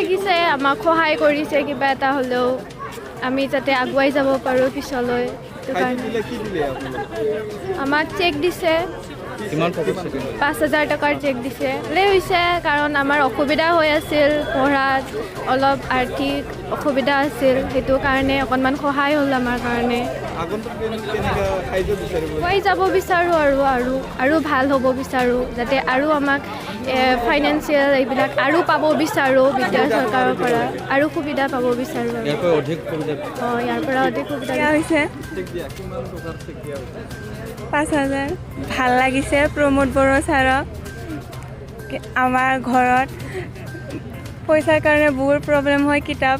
লাগিছে আমাক সহায় কৰিছে কিবা এটা হ'লেও আমি যাতে আগুৱাই যাব পাৰোঁ পিছলৈ আমাক চেক দিছে 5,000 টকাৰ চেক দিছে ভালেই হৈছে কাৰণ আমাৰ অসুবিধা হৈ আছিল পঢ়াত অলপ আৰ্থিক অসুবিধা আছিল সেইটো কাৰণে অকণমান সহায় হ'ল আমাৰ কাৰণে আগুৱাই যাব বিচাৰোঁ আৰু ভাল হ'ব বিচাৰোঁ যাতে আৰু আমাক ফাইনেন্সিয়েল এইবিলাক আৰু পাব বিচাৰোঁ বিদ্যা চৰকাৰৰ পৰা আৰু সুবিধা পাব বিচাৰোঁ ইয়াৰ পৰা অধিক সুবিধা হৈছে 5,000 ভাল লাগিছে প্ৰমোদ বড়ো ছাৰক আমাৰ ঘৰত পইচাৰ কাৰণে বহুত প্ৰব্লেম হয় কিতাপ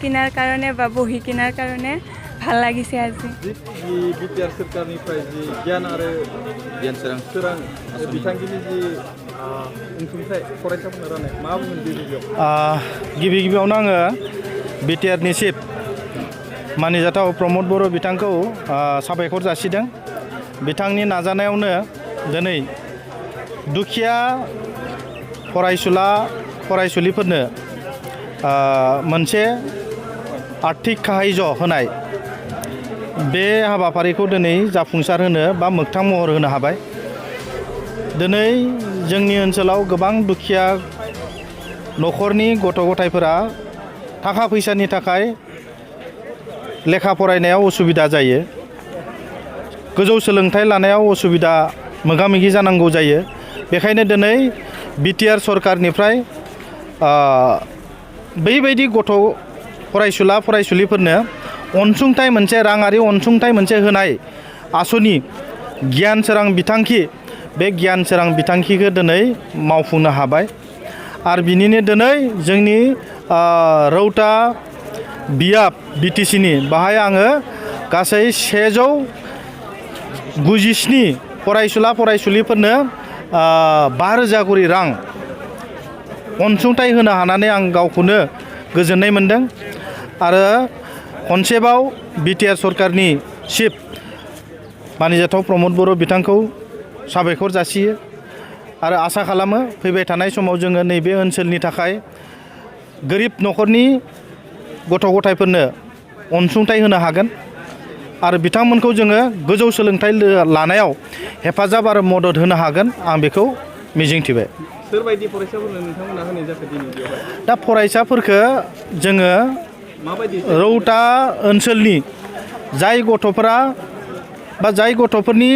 কিনাৰ কাৰণে বা বহি কিনাৰ কাৰণে ভাল লাগিছে আজি বিটিআৰ सरकारनिफ्राय जि गियान आरो गियान सोरां बिथांखिनि जि अनसुंथाइ फरायसाफोरनो राननाय मा बुंगोन गिबियावनो आङो बिटिआरनि चिफ मानिजाथाव प्रमोद बर' बिथांखौ साबायखर जासिदों बिथांनि नाजानायावनो दिनै दुखिया फरायसुलिफोरनो मोनसे आर्थिक साहाय्य होनाय बे हाबाफारिखौ दिनै जाफुंसार होनो बा मोगथां महर होनो हाबाय दिनै जोंनि ओनसोलाव गोबां दुखिया न'खरनि गथ' गथायफोरा थाखा फैसानि थाखाय लेखा फरायनायाव उसुबिदा जायो गोजौ सोलोंथाइ लानायाव उसुबिदा मोगा-मोगि जानांगौ जायो बेखायनो दिनै बिटिआर सरकारनिफ्राय बैबायदि गथ' फरायसुलिफोरनो अनसुंथाइ मोनसे राङारि अनसुंथाइ मोनसे होनाय आसनि गियान सोरां बिथांखि बे गियान सोरां बिथांखिखौ दिनै मावफुंनो हाबाय आरो बिनिनो दिनै जोंनि रौता बियाब बिटिसिनि बाहाय आङो गासै 197 फरायसुलिफोरनो 5,000 करि रां अनसुंथाइ होनो हानानै आं गावखौनो गोजोननाय मोनदों आरो खनसेबाव बिटिआर सरकारनि चिफ मानिजाथाव प्रमोद बर' बिथांखौ साबायखर जासियो आरो आसा खालामो फैबाय थानाय समाव जोङो नैबे ओनसोलनि थाखाय गोरिब न'खरनि गथ' गथायफोरनो अनसुंथाइ होनो हागोन आरो बिथांमोनखौ जोङो गोजौ सोलोंथाइ लानायाव हेफाजाब आरो मदद होनो हागोन आं बेखौ मिजिंथिबाय सोरबायदि फरायसाफोरनो नोंथांमोना होनाय जाखो दिनै बेवहाय दा फरायसाफोरखौ जोङो माबायदि रौता ओनसोलनि जाय गथ'फोरा बा जाय गथ'फोरनि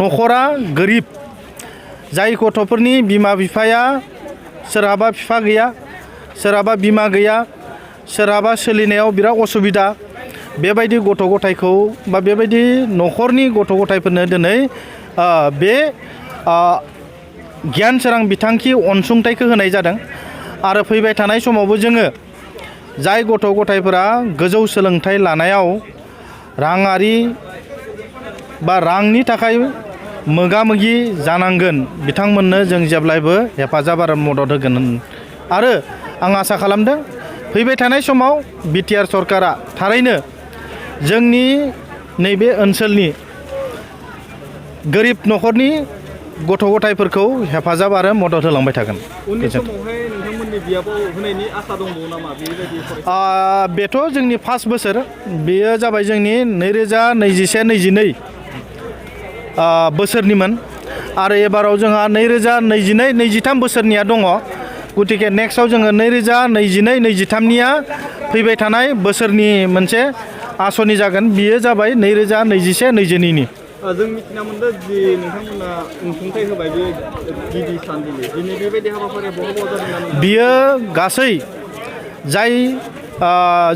न'खरा गोरिब जाय गथ'फोरनि बिमा बिफाया सोरहाबा बिफा गैया सोरहाबा बिमा गैया सोरहाबा सोलिनायाव बिराद असुबिदा बेबायदि गथ' गथायखौ बा बेबायदि न'खरनि गथ' गथायफोरनो दिनै बे गियान सोरां बिथांखि अनसुंथाइखौ होनाय जादों आरो फैबाय थानाय समावबो जोङो जाय गथ' गथायफोरा गोजौ सोलोंथाइ लानायाव राङारि बा रांनि थाखाय मोगा-मोगि जानांगोन बिथांमोननो जों जेब्लायबो हेफाजाब आरो मदद होगोन आरो आं आसा खालामदों फैबाय थानाय समाव बिटिआर सरकारा थारैनो जोंनि नैबे ओनसोलनि गोरिब न'खरनि गथ' गथायफोरखौ हेफाजाब आरो मदद होलांबाय थागोन उननि समावहाय नोंथांमोननि बियाबाव होनायनि आसा दंबावो नामा बेबायदि बेथ' जोंनि फार्स्ट बोसोर बेयो जाबाय जोंनि 2021-22 बोसोरनिमोन आरो एबाराव जोंहा 2022-23 बोसोरनिया दङ गतिके नेक्स्टआव जोङो 2022-23निया फैबाय थानाय बोसोरनि मोनसे आसनि जागोन बियो जाबाय 2021-22नि जों मिथिना मोनदों जि नोंथांमोना अनसुंथाइ होबाय बे गिबि सान दिनै बेबायदि हाबाफारिया बहा जादों बियो गासै जाय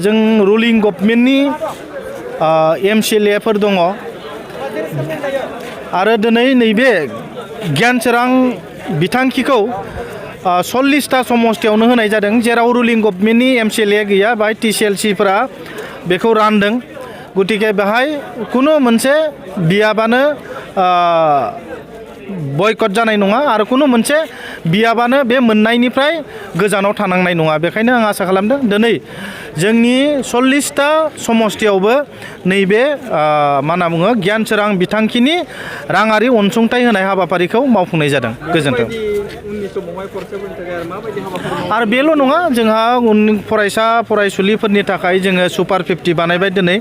जों रुलिं गभर्नमेन्टनि MCLAफोर दङ आरो दिनै नैबे गियान सोरां बिथांखिखौ 40टा समस्थियावनो होनाय जादों जेराव रुलिं गभर्नमेन्टनि MCLA गैया बाहाय TCLCफोरा बेखौ रानदों गतिके बेहाय कुनु मोनसे बियाबानो बयकट जानाय नङा आरो कुनु मोनसे बियाबानो बे मोननायनिफ्राय गोजानाव थानांनाय नङा बेखायनो आं आसा खालामदों दिनै जोंनि 40टा समस्थियावबो नैबे मा होनना बुङो गियान सोरां बिथांखिनि राङारि अनसुंथाइ होनाय हाबाफारिखौ मावफुंनाय जादों गोजोन्थों उननि समावहाय फरायसाफोरनि थाखाय आरो माबायदि हाबाफारि आरो बेल' नङा जोंहा फरायसा फरायसुलिफोरनि थाखाय जोङो सुपार 50 बानायबाय दिनै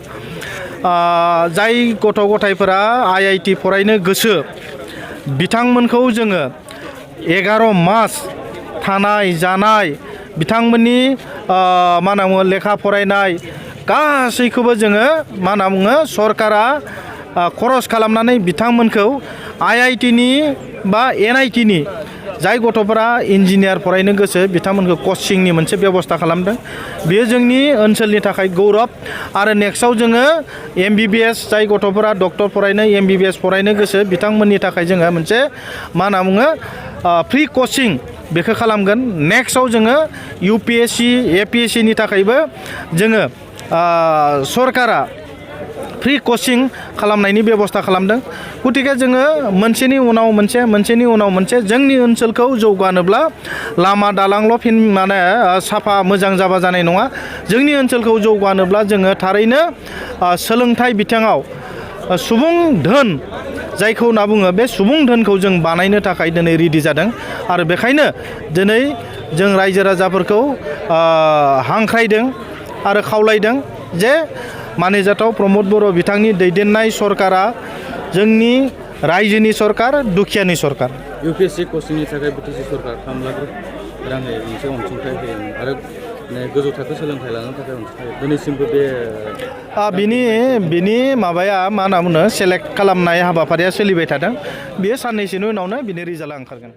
जाय गथ' गथायफोरा IIT फरायनो गोसो बिथांमोनखौ जोङो 11 मास थानाय जानाय बिथांमोननि मा होनना बुङो लेखा फरायनाय गासैखौबो जोङो मा होनना बुङो सरकारा खरस खालामनानै बिथांमोनखौ IITनि बा NITनि जाय गथ'फोरा इन्जिनियार फरायनो गोसो बिथांमोनखौ कचिंनि मोनसे बेबस्था खालामदों बेयो जोंनि ओनसोलनि थाखाय गौरब आरो नेक्स्टआव जोङो MBBS जाय गथ'फोरा डक्टर फरायनो MBBS फरायनो गोसो बिथांमोननि थाखाय जोङो मोनसे मा होनना बुङो फ्रि कचिं बेखौ खालामगोन नेक्स्टआव जोङो UPSC APSCनि थाखायबो जोङो सरकारा फ्रि कचिं खालामनायनि बेबस्था खालामदों गतिके जोङो मोनसेनि उनाव मोनसे जोंनि ओनसोलखौ जौगानोब्ला लामा दालांल' माने साफा मोजां जाबा जानाय नङा जोंनि ओनसोलखौ जौगानोब्ला जोङो थारैनो सोलोंथाइ बिथिङाव सुबुं धोन जायखौ होनना बुङो बे सुबुं धोनखौ जों बानायनो थाखाय दिनै रेडि जादों आरो बेखायनो दिनै जों रायजो राजाफोरखौ हांख्रायदों आरो खावलायदों जे मानिजाथाव प्रमद बर' बिथांनि दैदेननाय सरकारा जोंनि रायजोनि सरकार दुखियानि सरकार UPSC कचिंनि थाखाय BTC सरकार 3 लाख रांनि मोनसे अनसुंथाइ होयो आरो गोजौ थाखो सोलोंथाइ लानो थाखाय अनसुंथाइ दिनैसिमबो बिनि माबाया मा होनना बुङो सेलेक्ट खालामनाय हाबाफारिया सोलिबाय थादों बेयो साननैसोनि उनावनो बिनि रिजाल्टआ ओंखारगोन